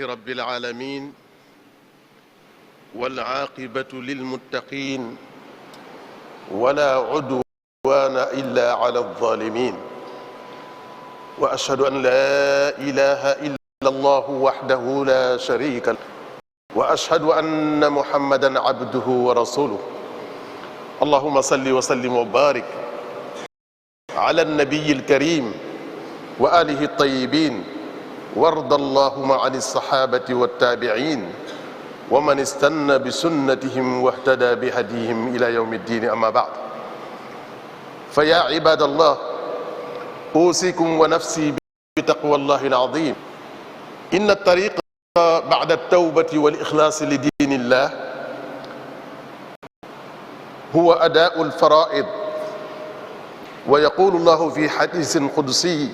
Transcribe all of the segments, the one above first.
رب العالمين والعاقبة للمتقين ولا عدوان إلا على الظالمين وأشهد أن لا إله إلا الله وحده لا شريك له وأشهد أن محمدا عبده ورسوله اللهم صل وسلم وبارك على النبي الكريم وآله الطيبين وارض اللهم عن الصحابة والتابعين ومن استنى بسنتهم واهتدى بهديهم إلى يوم الدين أما بعد فيا عباد الله أوصيكم ونفسي بتقوى الله العظيم إن الطريق بعد التوبة والإخلاص لدين الله هو أداء الفرائض ويقول الله في حديث قدسي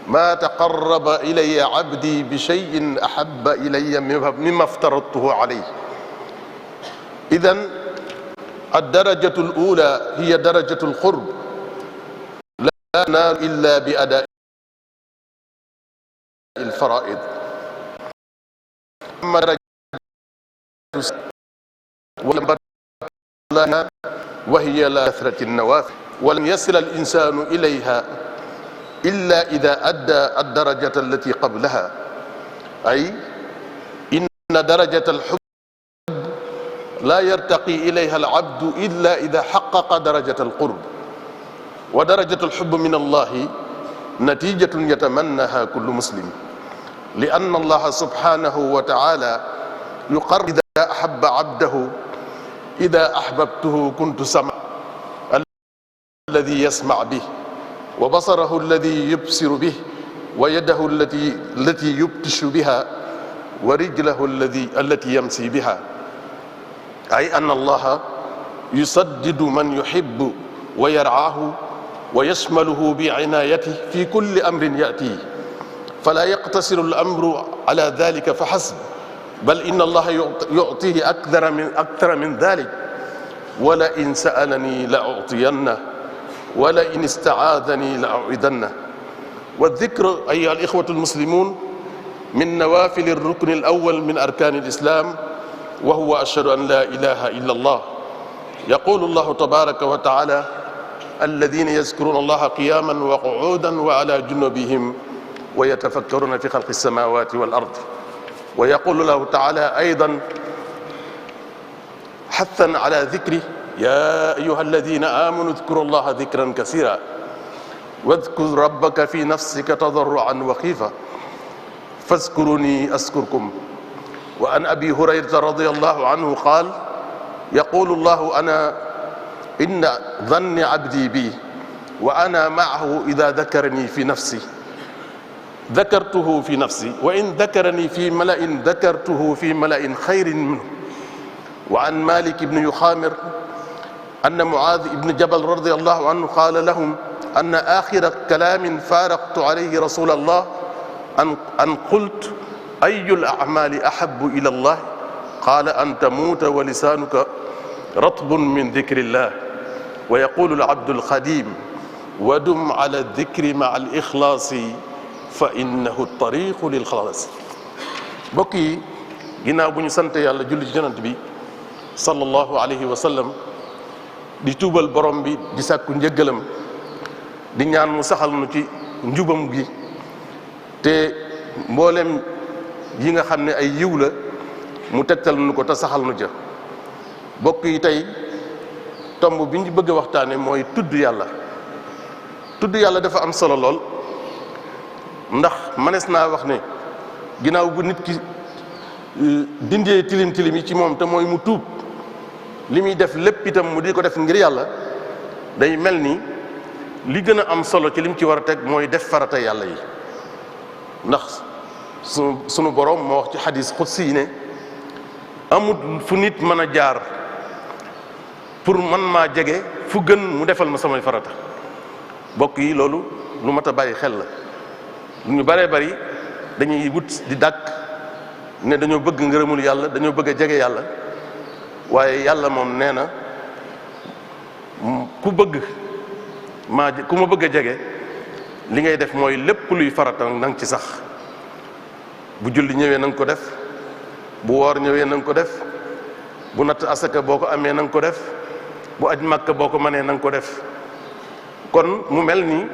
ما تقرب إلي عبدي بشيء أحب إلي مما افترضته عليه. إذن الدرجة الأولى هي درجة القرب لا تنال إلا بأداء الفرائض. أما درجة وهي لا كثرة النوافل ولن يصل الإنسان إليها إلا إذا أدى الدرجة التي قبلها، أي إن درجة الحب لا يرتقي إليها العبد إلا إذا حقق درجة القرب. ودرجة الحب من الله نتيجة يتمناها كل مسلم، لأن الله سبحانه وتعالى يقرر إذا أحب عبده إذا أحببته كنت سمع الذي يسمع به وبصره الذي يبصر به ويده التي يبطش بها ورجله التي يمشي بها، أي أن الله يسدد من يحب ويرعاه ويشمله بعنايته في كل أمر يأتيه، فلا يقتصر الأمر على ذلك فحسب، بل إن الله يعطيه أكثر من ذلك. ولئن سألني لأعطينه ولئن استعاذني لأعيذنه. والذكر أيها الإخوة المسلمون من نوافل الركن الأول من أركان الإسلام، وهو أشهد أن لا إله إلا الله. يقول الله تبارك وتعالى الذين يذكرون الله قياما وقعودا وعلى جنوبهم ويتفكرون في خلق السماوات والأرض. ويقول الله تعالى أيضا حثا على ذكره يا أيها الذين آمنوا اذكروا الله ذكرا كثيرا واذكر ربك في نفسك تضرعا وخيفة فاذكروني أذكركم. وعن أبي هريرة رضي الله عنه قال يقول الله أنا إن ظن عبدي بي وأنا معه إذا ذكرني في نفسي ذكرته في نفسي وإن ذكرني في ملأ ذكرته في ملأ خير منه. وعن مالك بن يخامر أن معاذ بن جبل رضي الله عنه قال لهم أن آخر كلام فارقت عليه رسول الله أن قلت أي الأعمال أحب إلى الله؟ قال أن تموت ولسانك رطب من ذكر الله. ويقول العبد الخديم ودم على الذكر مع الإخلاص فإنه الطريق للخلاص. mbokk yi ginnaaw bu ñu sant yàlla julli ci Yonent bi sallallahu alayhi wa sallam di tuubal borom bi di sàkku njëggalam di ñaan mu saxal nu ci njubam gi te mboolem yi nga xam ne ay yiw la mu tegtal nu ko te saxal nu ja. bokk yi tey tomb bi ñu bëgg a waxtaane mooy tudd yàlla. tudd yàlla dafa am solo lool, ndax manees naa wax ne ginnaaw bu nit ki dindee tilim tilim yi ci moom te mooy mu tuub li muy def lépp itam mu di ko def ngir yàlla, day mel ni li gën a am solo ci lim ci war a teg mooy def farata yàlla yi. ndax sunu borom moo wax ci xadis xudsi yi ne amul fu nit mën a jaar pour man maa jege fu gën mu defal ma samay farata. bokk yi loolu lu mat a bàyyi xel la. ñu baree bari dañuy wut di dàkk ne dañoo bëgg ngërëmul yàlla, dañoo bëgg a jege yàlla, waaye yàlla moom nee na ku ma bëgg a jege li ngay def mooy lépp luy farata nang ci sax. bu julli ñëwee na nga ko def, bu woor ñëwee na nga ko def, bu natt asaka boo ko amee na nga ko def, bu aj Makka boo ko mënee na nga ko def. kon mu mel ni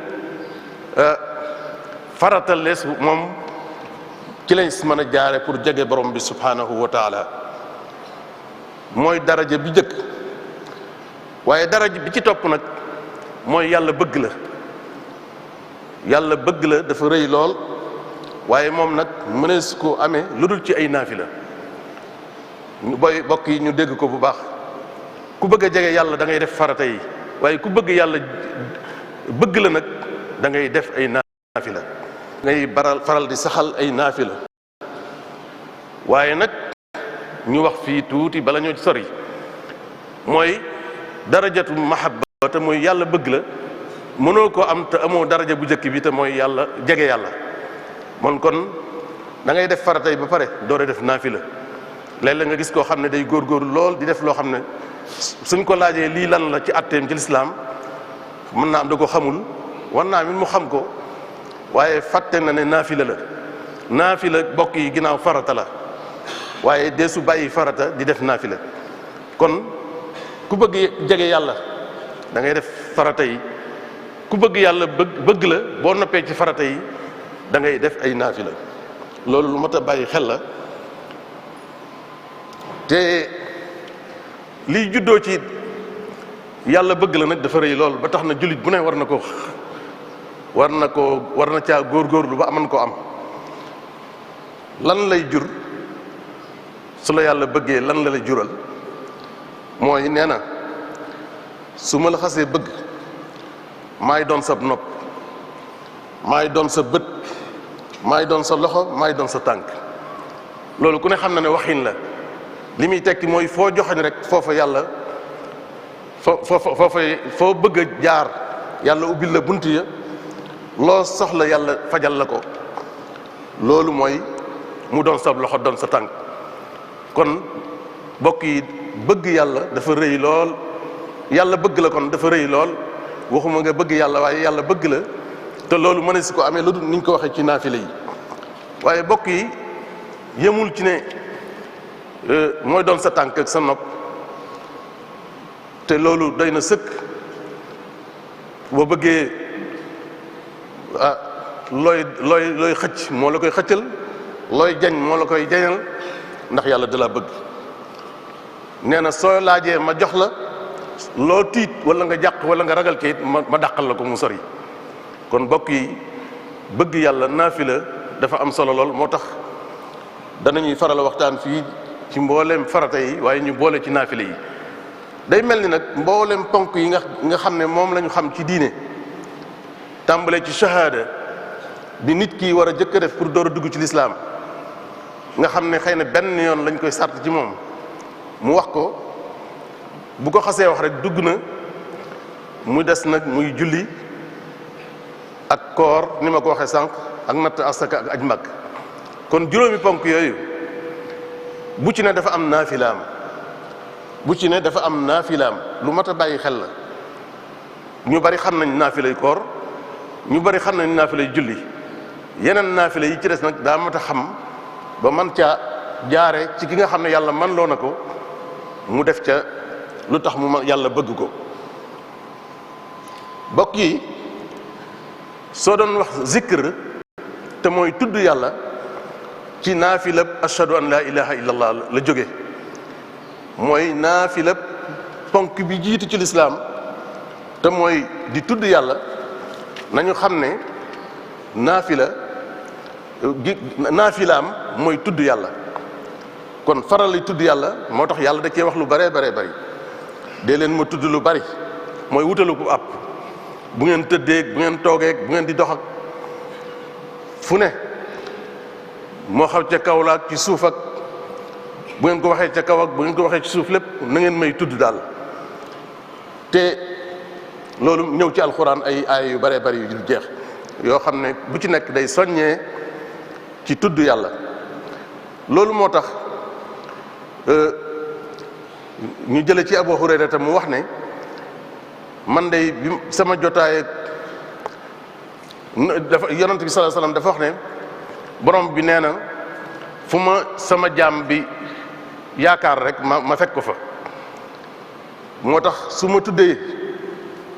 faratal lees moom ci lañ si mën a jaare pour jege borom bi subhanahu wa taala, mooy daraja bi njëkk. waaye daraja bi ci topp nag mooy yàlla bëgg la. yàlla bëgg la dafa rëy lool, waaye moom nag mënees ko amee lu dul ci ay naafila. bokk yi ñu dégg ko bu baax, ku bëgg a jege yàlla da ngay def farata yi, waaye ku bëgg yàlla bëgg la nag da ngay def ay naafila, ngay faral di saxal ay naafila. waaye nag ñu wax fii tuuti bala ñoo sori, mooy darajatu mahabba te mooy yàlla bëgg la mënoo ko am te amoo daraja bu njëkk bi te mooy yàlla jege yàlla. man kon da ngay def farata yi ba pare door a def naafila. léeg-léeg nga gis koo xam ne day góorgóorlu lool di def loo xam ne suñ ko laajee lii lan la ci atteem ci lislaam mën naa am da ko xamul, war naa mit mu xam ko, waaye fàtte na ne naafila la. naafila bokk yi ginnaaw farata la, waaye dee su bàyyi farata di def naafila. kon ku bëgg jege yàlla da ngay def farata yi, ku bëgg yàlla bëgg la boo noppee ci farata yi da ngay def ay naafila. loolu lu mat a bàyyi xel la. te liy juddoo ci yàlla bëgg la nag dafa rëy lool, ba tax na jullit bu ne war na caa góorgóorlu ba aman ko am. lan lay jur su la yàlla bëggee, lan la lay jural? mooy nee na su ma la xasee bëgg maay doon sa nopp, maay doon sa bët, maay doon sa loxo, maay doon sa tànk. loolu ku ne xam na ne waxin la. li muy tekki mooy foo joxoñ rek foofa yàlla foo bëgg a jaar yàlla ubbil la bunt ya, loo soxla yàlla fajal la ko. loolu mooy mu doon sa loxo doon sa tànk. kon bokk yi bëgg yàlla dafa rëy lool. yàlla bëgg la kon dafa rëy lool, waxuma nga bëgg yàlla waaye yàlla bëgg la. te loolu mën si ko amee lu dul ni ñu ko waxee ci naafile yi. waaye bokk yi yemul ci ne mooy doon sa tànk ak sa nopp, te loolu doy na sëkk. boo bëggee looy xëcc moo la koy xëccal, looy jañ moo la koy jañal, ndax yàlla da la bëgg. nee na soo laajee ma jox la, loo tiit wala nga jàq wala nga ragal ci it ma dàqal la ko mu sori. kon bokk yi bëgg yàlla naafila dafa am solo lool. moo tax danañuy faral waxtaan fii ci mboolem farata yi, waaye ñu boole ci naafila yi. day mel ni nag mboolem ponk yi nga xam ne moom la ñu xam ci diine, tàmbale ci shahada bi nit ki war a jëkk a def pour door a dugg ci lislaam, nga xam ne xëy na benn yoon lañ koy sart ci moom mu wax ko, bu ko xasee wax rek dugg na. mu des nag muy julli ak koor ni ma ko waxee sànq, ak natt asaka ak aj Makka. kon juróomi ponk yooyu bu ci ne dafa am naafilaam, lu mat a bàyyi xel la. ñu bari xam nañ naafilay koor, ñu bari xam nañ naafilay julli. yeneen naafila yi ci des nag daa mat a xam ba man caa jaare ci ki nga xam ne yàlla man loo na ko mu def ca lu tax mu yàlla bëgg ko. bokk yi soo doon wax zikr te mooy tudd yàlla, ci naafilab ashhadu an laa ilaha illallah la jóge. mooy naafilab ponk bi jiitu ci lislaam te mooy di tudd yàlla. nañu xam ne naafilaam mooy tudd yàlla. kon faral di tudd yàlla moo tax yàlla da cee wax lu bare bari. dee leen ma tudd lu bari, mooy wutalu ko ab bu ngeen tëddeeg bu ngeen toogeeg bu ngeen di dox ak fu ne, moo xam ca kaw la ak ci suuf ak bu ngeen ko waxee ca kaw ak bu ngeen ko waxee ci suuf, lépp na ngeen may tudd daal. te loolu ñëw ci alxuraan ay aaya yu bare bari yu dul jeex, yoo xam ne bu ci nekk day soññee ci tudd yàlla. loolu moo tax ñu jële ci Abu Hurayra tam mu wax ne man day bi sama jotaay dafa yonent bi sallallahu alayhi wasallam dafa wax ne borom bi nee na fu ma sama jaam bi yaakaar rek ma fekk ko fa. moo tax su ma tuddee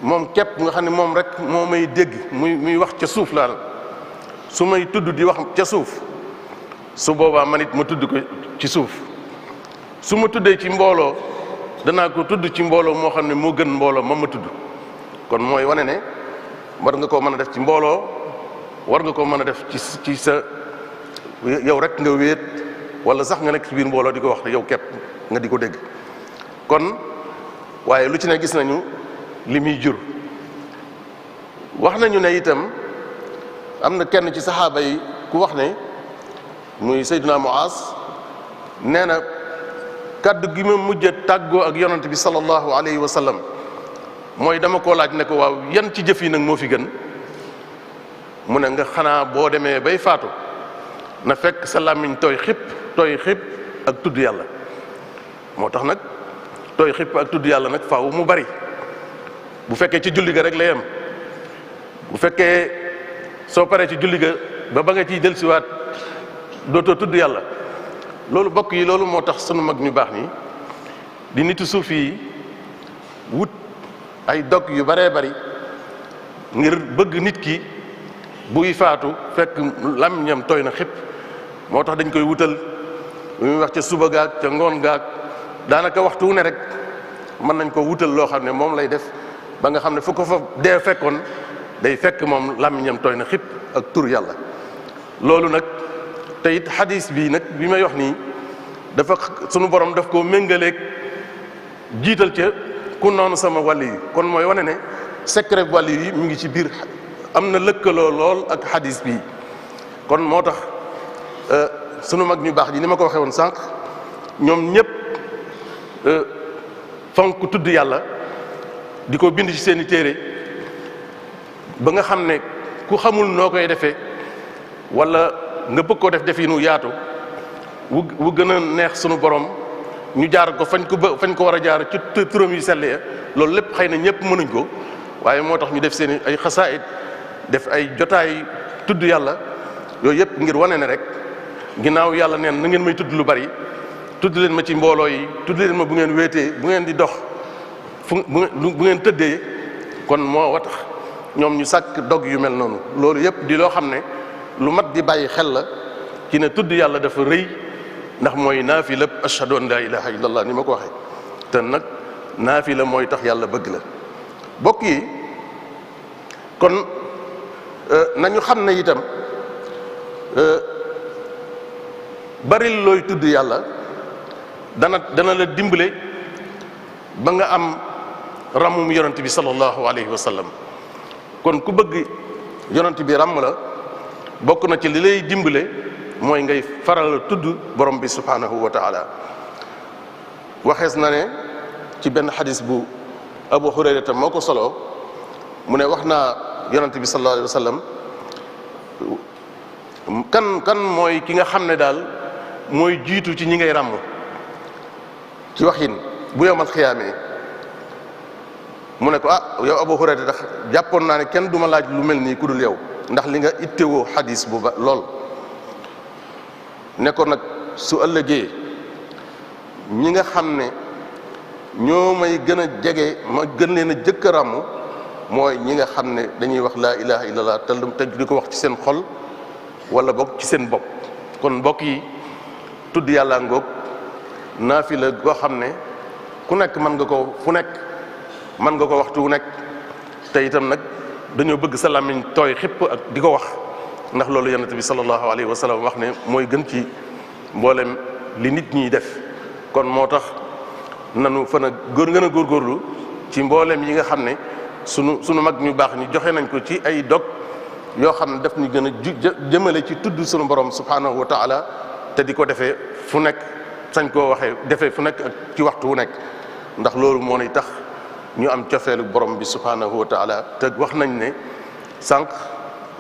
moom képp nga xam ne moom rek moo may dégg muy wax ca suuf laal su may tudd di wax ca suuf su boobaa man it ma tudd ko ci suuf. su ma tuddee ci mbooloo danaa ko tudd ci mbooloo moo xam ne moo gën mbooloo ma tudd. kon mooy wane ne war nga koo mën a def ci mbooloo, war nga koo mën a def ci sa yow rek nga wéet, wala sax nga nekk ci biir mbooloo di ko wax yow képp nga di ko dégg. kon waaye lu ci ne gis nañu li muy jur. wax nañu ne itam am na kenn ci saxaaba yi ku wax ne muy Seydina Muaz nee na kaddu gi ma mujj a tàggoo ak yonent bi sallallahu alayhi wa sallam mooy dama koo laaj ne ko waaw yan ci jëf yi nag moo fi gën. mu ne nga xanaa boo demee bay faatu na fekk sa làmmiñ tooy xip ak tudd yàlla. moo tax nag tooy xip ak tudd yàlla nag faaw mu bari. bu fekkee ci julli ga rek la yem, bu fekkee soo paree ci julli ga ba nga ciy dellusiwaat dootoo tudd yàlla, loolu bokk yi loolu moo tax sunu mag ñu baax nii di nitu suuf yi wut ay dog yu baree bari ngir bëgg nit ki buy faatu fekk làmmiñam tooy na xip. moo tax dañ koy wutal lu muy wax ca suba gaag ca ngoon gaag daanaka waxtu wu ne rek mën nañ ko wutal loo xam ne moom lay def ba nga xam ne fu ko fa dee fekkoon day fekk moom làmmiñam tooy na xip ak tur yàlla. loolu nag te it xadis bi nag bi may wax nii dafa sunu borom daf koo méngaleeg jiital ca ku noonu sama wàll yi. kon mooy wane ne secret wàll yi mu ngi ci biir, am na lëkkaloo lool ak xadis bi. kon moo tax sunu mag ñu baax ji ni ma ko waxee woon sànq ñoom ñëpp fonk tudd yàlla di ko bind ci seeni téere ba nga xam ne ku xamul noo koy defee wala nga bëgg koo def nu yaatu wu gën a neex sunu borom ñu jaar ko fañ ko war a jaar ci turam yu sell ya. loolu lépp xëy na ñëpp mënuñ ko, waaye moo tax ñu def seen ay xasaayid, def ay jotaay tudd yàlla yooyu yëpp ngir wane ne rek ginnaaw yàlla neen na ngeen may tudd lu bari, tudd leen ma ci mbooloo yi, tudd leen ma bu ngeen wéetee, bu ngeen di dox, bu ngeen tëddee. kon moo wa tax ñoom ñu sàkk dog yu mel noonu. loolu yëpp di loo xam ne lu mat di bàyyi xel la ci ne tudd yàlla dafa rëy, ndax mooy naafila ashhadu an laa ilaha illallah ni ma ko waxee. te nag naafila mooy tax yàlla bëgg la. bokk yi kon nañu xam ne itam bari looy tudd yàlla dana la dimbale ba nga am ramum yonent bi sallallahu alayhi wa sallam. kon ku bëgg yonent bi ràmm la bokk na ci li lay dimbale mooy ngay faral tudd borom bi subhanahu wa taala. waxees na ne ci benn xadis bu Abu Hurayra tam moo ko solo mu ne wax naa yonent bi sallallahu alayhi wa sallam kan mooy ki nga xam ne daal mooy jiitu ci ñi ngay ràmm ci waxin bu yowmal xiyaamee. mu ne ko yow Abu Hurayra ndax jàppoon naa ne kenn duma laaj lu mel nii ku dul yow ndax li nga ittewoo xadis bu ba lool. ne ko nag su ëllëgee ñi nga xam ne ñoo may gën a jege ma gën leen a jëkk a ràmm mooy ñi nga xam ne dañuy wax laa ilaha illallah te di ko wax ci seen xol wala boog ci seen bopp. kon mbokk yi tudd yàlla ngoog naafila goo xam ne ku nekk mën nga ko fu nekk, mën nga ko waxtu wu nekk. te itam nag dañoo bëgg sa làmmiñ tooy xipp ak di ko wax, ndax loolu yonent bi sallallahu alayhi wa sallam wax ne mooy gën ci mboolem li nit ñiy def. kon moo tax nanu fan a gën a góorgóorlu ci mboolem yi nga xam ne sunu mag ñu baax ñu joxe nañ ko ci ay dog yoo xam ne daf ñu gën a jëmale ci tudd sunu borom subhanahu wa taala, te di ko defee fu nekk, sañ koo waxee defee fu nekk ak ci waxtu wu nekk. ndax loolu moo nay tax ñu am cofeelu borom bi subhanahu wa taala. te wax nañ ne sànq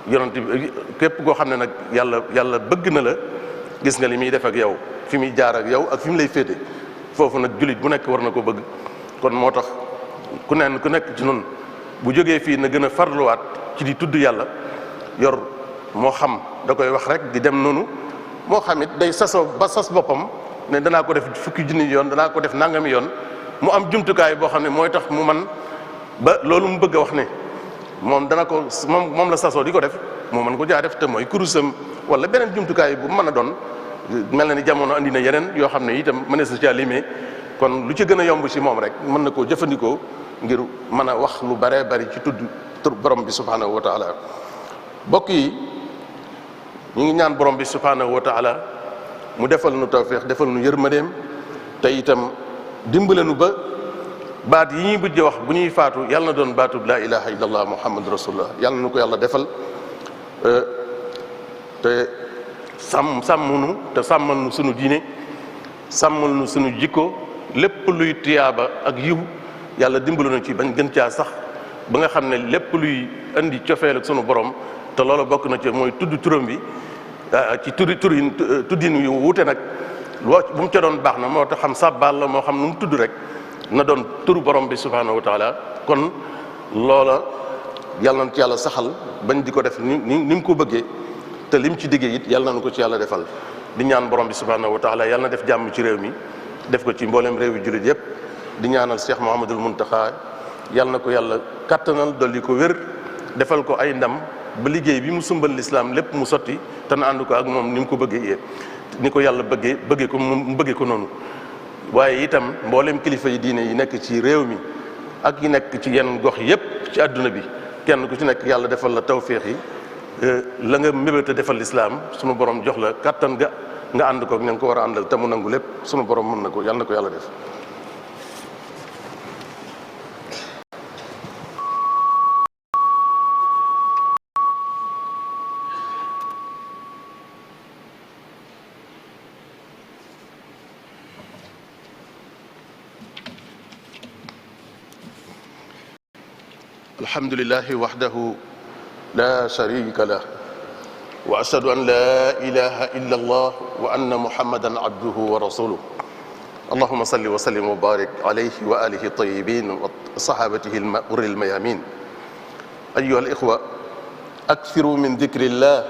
yonent bi képp koo xam ne nag yàlla bëgg na la, gis nga li muy def ak yow, fi muy jaar ak yow ak fi mu lay féete. foofu nag jullit bu nekk war na ko bëgg. kon moo tax ku nekk ci noonu bu jógee fii na gën a farluwaat ci di tudd yàlla, yor moo xam da koy wax rek di dem noonu, moo xam it day sasoo ba sas boppam ne danaa ko def fukki junni yoon danaa ko def nangami yoon mu am jumtukaay boo xam ne mooy tax mu man ba loolu mu bëgg a wax ne moom dana ko moom la sasoo di ko def moo mën ko jaa def te mooy kurusam wala beneen jumtukaay bu mën a doon mel na ni jamono andi na yeneen yoo xam ne itam mënees na caa limee kon lu ci gën a yomb ci moom rek mën na koo jëfandikoo ngir mën a wax lu baree bari ci tudd tur borom bi subhanahu wa taala bokk yi ñu ngi ñaan borom bi subhanahu wa taala mu defal nu tawféex defal nu yërmandeem te itam dimbale nu ba baat yi ñuy bëgg wax bu ñuy faatu yàlla na doon baatub laa ilaha illallah muhammadu rasulullah yàlla na nu ko yàlla defal te sàmmunu te sàmmal nu sunu diine sàmmal nu sunu jikko lépp luy tiyaaba ak yiw yàlla dimbale na ci bañ gën caa sax ba nga xam ne lépp luy indi cofeel ak sunu borom te loolu bokk na ci mooy tudd turam bi ci tuddin yu wuute nag loo bu mu ca doon baax na moo tax xam sàbbaal la moo xam nu mu tudd rek na doon turu borom bi subhanahu wa taala kon loola yàlla na ci yàlla saxal bañ di ko def ni mu ko bëggee te lim ci diggee it yàlla na ko ci yàlla defal di ñaan borom bi subhanahu wa taala yàlla na def jàmm ci réew mi def ko ci mboolem réew yi jullit yëpp di ñaanal Cheikh Mouhamadul Muntaxa yàlla na ko yàlla kattanal dolli ko wér defal ko ay ndam ba liggéey bi mu sumbal lislaam lépp mu sotti te na ànd ko ak moom ni mu ko bëggee ni ko yàlla bëggee ko mu bëggee ko noonu waaye itam mboolem kilifa yi diine yi nekk ci réew mi ak yi nekk ci yenn gox yépp ci àdduna bi kenn ku ci nekk yàlla defal la tawféex yi la nga mébéta defal lislaam sunu borom jox la kattan nga ànd ko ak ña nga ko war a àndal te mu nangu lépp sunu borom mën na ko yàlla na ko yàlla def alhamdulillahi wahdahu la sharika lah wa ashhadu an la ilaha illa allah wa anna muhammadan abduhu wa rasuluh allahumma salli wa sallim wa barik alayhi wa alihi tayyibin wa sahabatihi al-ghurri al-mayamin ayyuha al-ikhwa akthiru min dhikri llah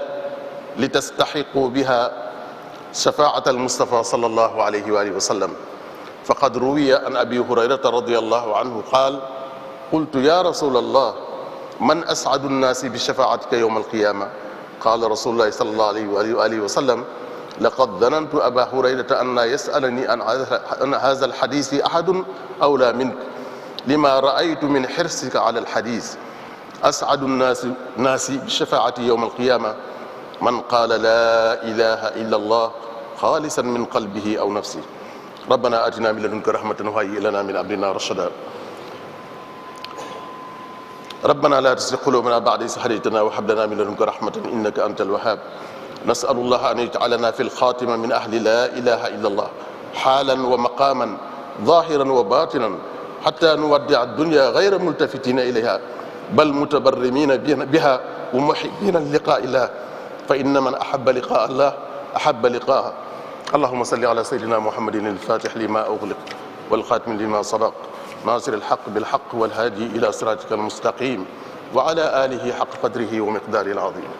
litastahiqu biha shafa'at al-mustafa sallallahu alayhi wa alihi wa sallam faqad ruwiya an abi hurayrata radiyallahu anhu qala قلت يا رسول الله من أسعد الناس بشفاعتك يوم القيامة قال رسول الله صلى الله عليه وآله وسلم لقد ظننت أبا هريرة أن يسألني عن هذا الحديث أحد أولى منك لما رأيت من حرصك على الحديث أسعد الناس بشفاعتي يوم القيامة من قال لا إله إلا الله خالصا من قلبه أو نفسه ربنا آتنا من لدنك رحمة وهيئ لنا من أمرنا رشدا ربنا لا تزغ قلوبنا بعد إذ هديتنا وهب لنا من لدنك رحمة إنك أنت الوهاب نسأل الله أن يجعلنا في الخاتمة من أهل لا إله إلا الله حالا ومقاما ظاهرا وباطنا حتى نودع الدنيا غير ملتفتين إليها بل متبرمين بها ومحبين لقاء الله فإن من أحب لقاء الله أحب لقاءه اللهم صل على سيدنا محمد الفاتح لما أغلق والخاتم لما سبق ناصر الحق بالحق والهادي إلى صراطك المستقيم وعلى آله حق قدره ومقداره العظيم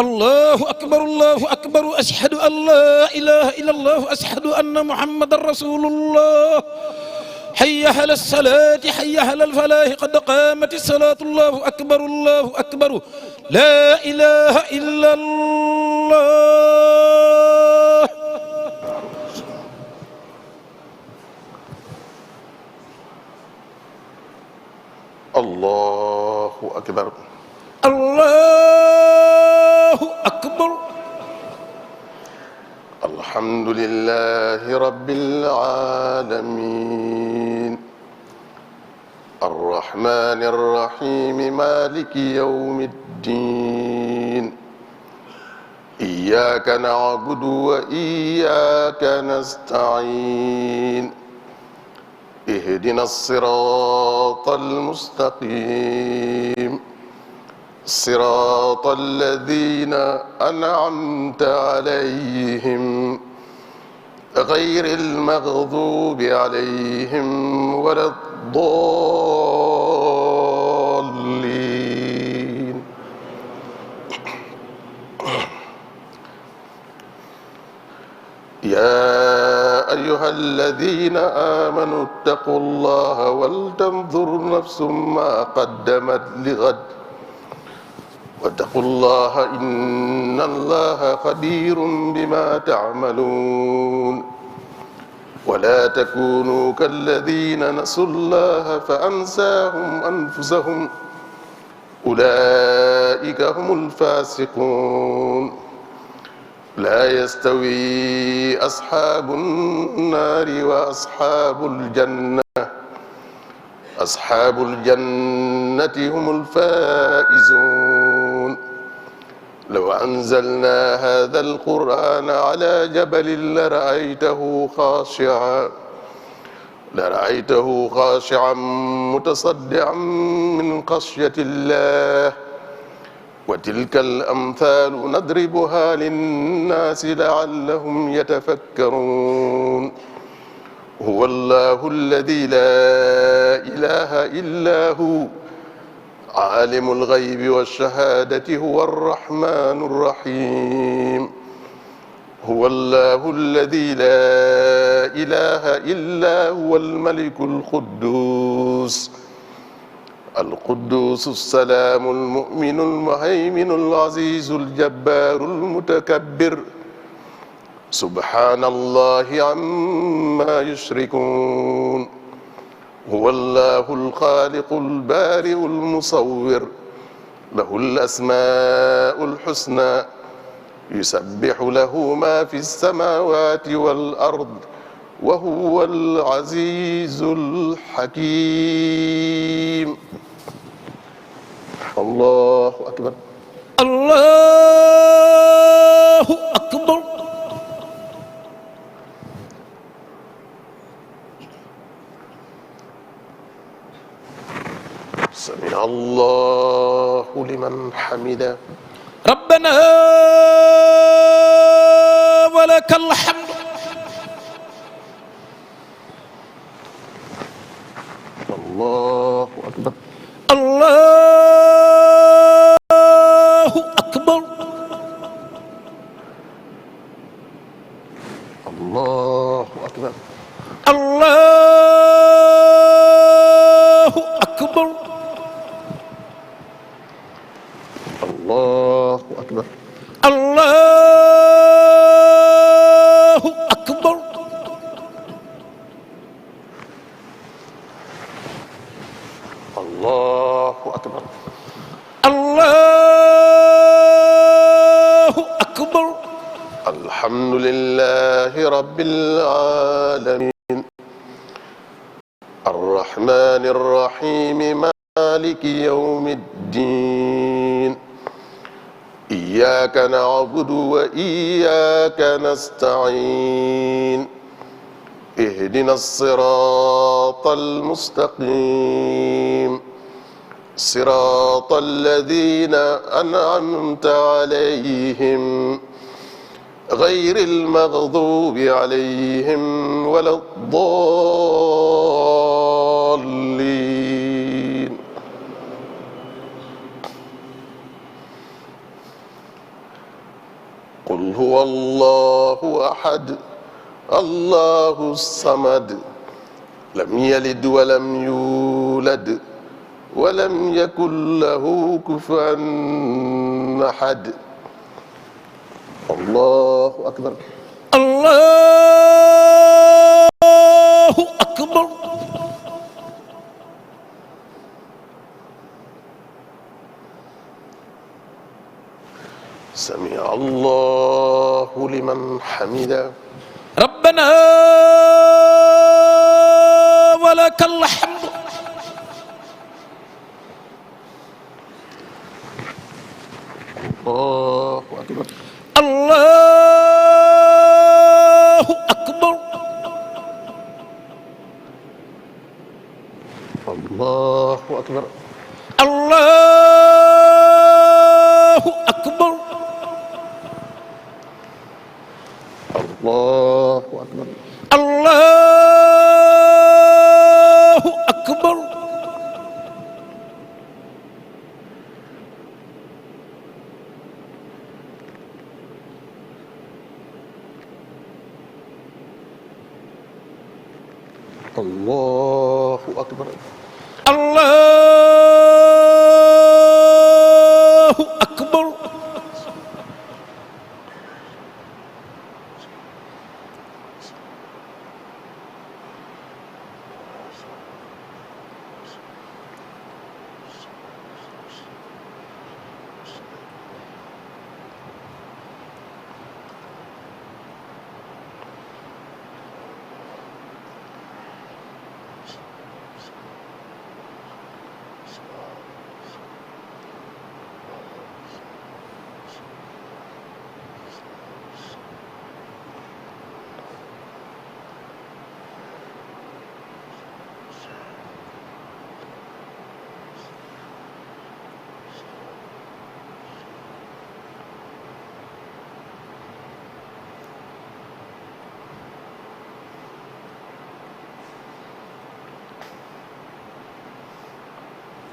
الله أكبر أشهد أن لا إله إلا الله أشهد أن محمد رسول الله حي على الصلاة حي على الفلاح قد قامت الصلاة الله أكبر لا إله إلا الله الله أكبر الله أكبر الحمد لله رب العالمين الرحمن الرحيم مالك يوم الدين إياك نعبد وإياك نستعين اهدنا الصراط المستقيم صراط الذين أنعمت عليهم غير المغضوب عليهم ولا الضالين يا أيها الذين آمنوا اتقوا الله ولتنظر نفس ما قدمت لغد واتقوا الله إن الله خبير بما تعملون ولا تكونوا كالذين نسوا الله فأنساهم أنفسهم أولئك هم الفاسقون لا يستوي أصحاب النار وأصحاب الجنة أصحاب الجنة هم الفائزون لو أنزلنا هذا القرآن على جبل لرأيته خاشعا متصدعا من خشية الله وتلك الأمثال نضربها للناس لعلهم يتفكرون هو الله الذي لا إله إلا هو عالم الغيب والشهادة هو الرحمن الرحيم هو الله الذي لا إله إلا هو الملك القدوس السلام المؤمن المهيمن العزيز الجبار المتكبر سبحان الله عما يشركون هو الله الخالق البارئ المصور له الأسماء الحسنى يسبح له ما في السماوات والأرض وهو العزيز الحكيم الله أكبر الله أكبر سمع الله لمن حمده ربنا ولك الحمد الله أكبر الله أكبر الله أكبر الله أكبر الله أكبر الله أكبر الله أكبر الله أكبر الحمد لله رب العالمين الرحمن الرحيم مالك يوم الدين إياك نعبد وإياك نستعين اهدنا الصراط المستقيم صراط الذين أنعمت عليهم غير المغضوب عليهم ولا الضالين قل هو الله أحد الله الصمد لم يلد ولم يولد ولم يكن له كفوا أحد الله أكبر الله أكبر سمع الله لمن حمده ولك الحمد. الله أكبر. الله أكبر. الله أكبر. الله أكبر. الله أكبر. الله أكبر. الله أكبر. الله أكبر.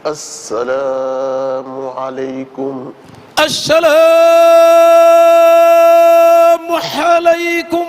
السلام عليكم. السلام عليكم.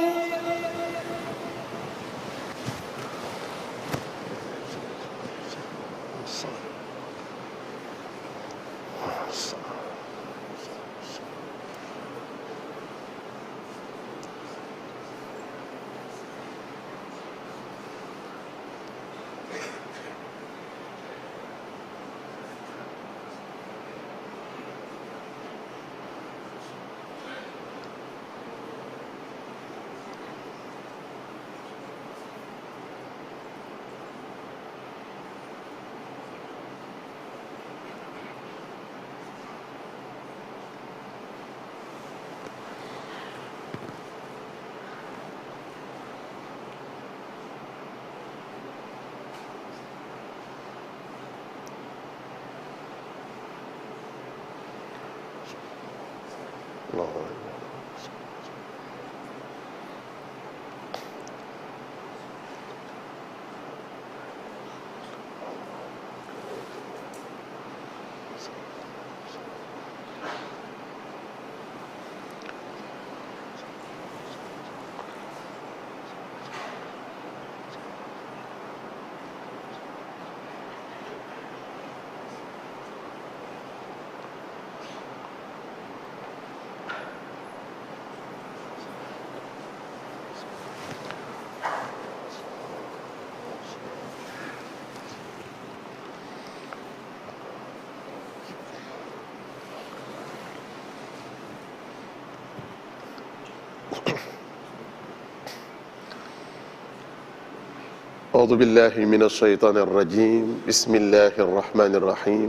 أعوذ بالله من الشيطان الرجيم. بسم الله الرحمن الرحيم.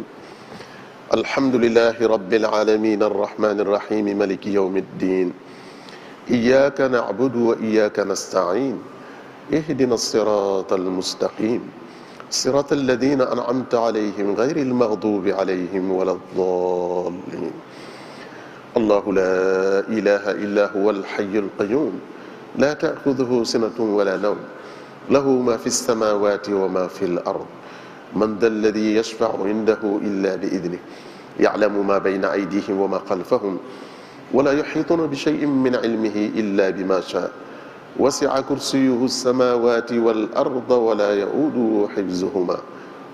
الحمد لله رب العالمين الرحمن الرحيم مالك يوم الدين. إياك نعبد وإياك نستعين. اهدنا الصراط المستقيم صراط الذين أنعمت عليهم غير المغضوب عليهم ولا الضالين. الله لا إله إلا هو الحي القيوم لا تأخذه سنة ولا نوم له ما في السماوات وما في الأرض. من ذا الذي يشفع عنده إلا بإذنه يعلم ما بين أيديهم وما خلفهم ولا يحيطون بشيء من علمه إلا بما شاء. وسع كرسيه السماوات والأرض ولا يؤوده حفظهما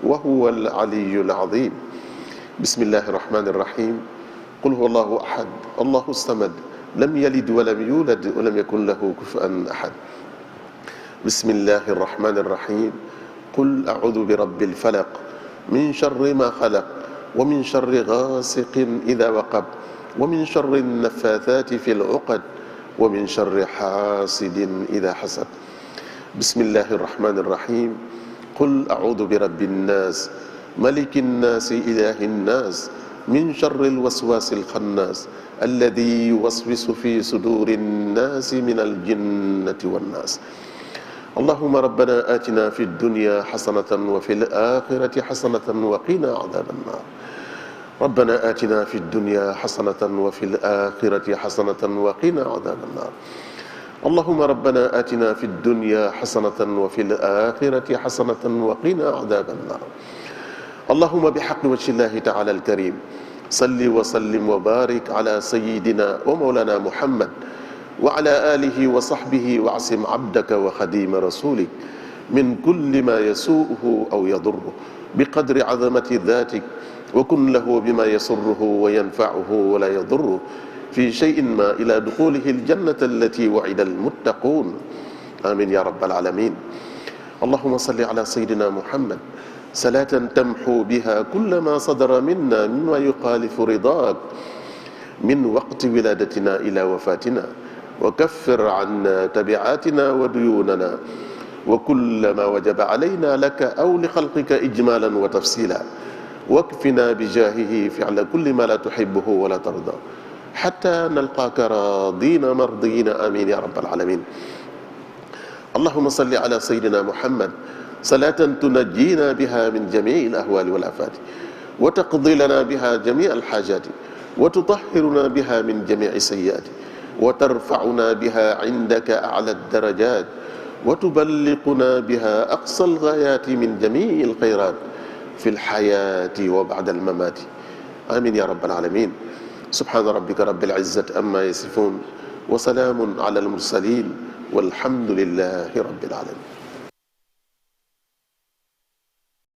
وهو العلي العظيم. بسم الله الرحمن الرحيم. قل هو الله أحد الله الصمد لم يلد ولم يولد ولم يكن له كفوا أحد. بسم الله الرحمن الرحيم. قل أعوذ برب الفلق من شر ما خلق ومن شر غاسق إذا وقب ومن شر النفاثات في العقد ومن شر حاسد إذا حسد. بسم الله الرحمن الرحيم. قل أعوذ برب الناس ملك الناس إله الناس من شر الوسواس الخناس الذي يوسوس في صدور الناس من الجنة والناس. اللهم ربنا آتنا في الدنيا حسنة وفي الآخرة حسنة وقنا عذاب النار. ربنا آتنا في الدنيا حسنة وفي الآخرة حسنة وقنا عذاب النار. اللهم ربنا آتنا في الدنيا حسنة وفي الآخرة حسنة وقنا عذاب النار. اللهم بحق وجه الله تعالى الكريم صل وسلم وبارك على سيدنا ومولانا محمد وعلى آله وصحبه واعصم عبدك وخديم رسولك من كل ما يسوءه أو يضره بقدر عظمة ذاتك، وكن له بما يسره وينفعه ولا يضره في شيء ما إلى دخوله الجنة التي وعد المتقون. آمين يا رب العالمين. اللهم صل على سيدنا محمد صلاة تمحو بها كل ما صدر منا مما يخالف رضاك من وقت ولادتنا إلى وفاتنا، وكفر عنا تبعاتنا وديوننا وكل ما وجب علينا لك أو لخلقك إجمالا وتفصيلا، واكفنا بجاهه فعل كل ما لا تحبه ولا ترضى حتى نلقاك راضين مرضين. آمين يا رب العالمين. اللهم صل على سيدنا محمد صلاة تنجينا بها من جميع الأهوال والآفات، وتقضي لنا بها جميع الحاجات، وتطهرنا بها من جميع السيئات، وترفعنا بها عندك أعلى الدرجات، وتبلغنا بها أقصى الغايات من جميع الخيرات في الحياة وبعد الممات. آمين يا رب العالمين. سبحان ربك رب العزة أما يصفون وسلام على المرسلين والحمد لله رب العالمين.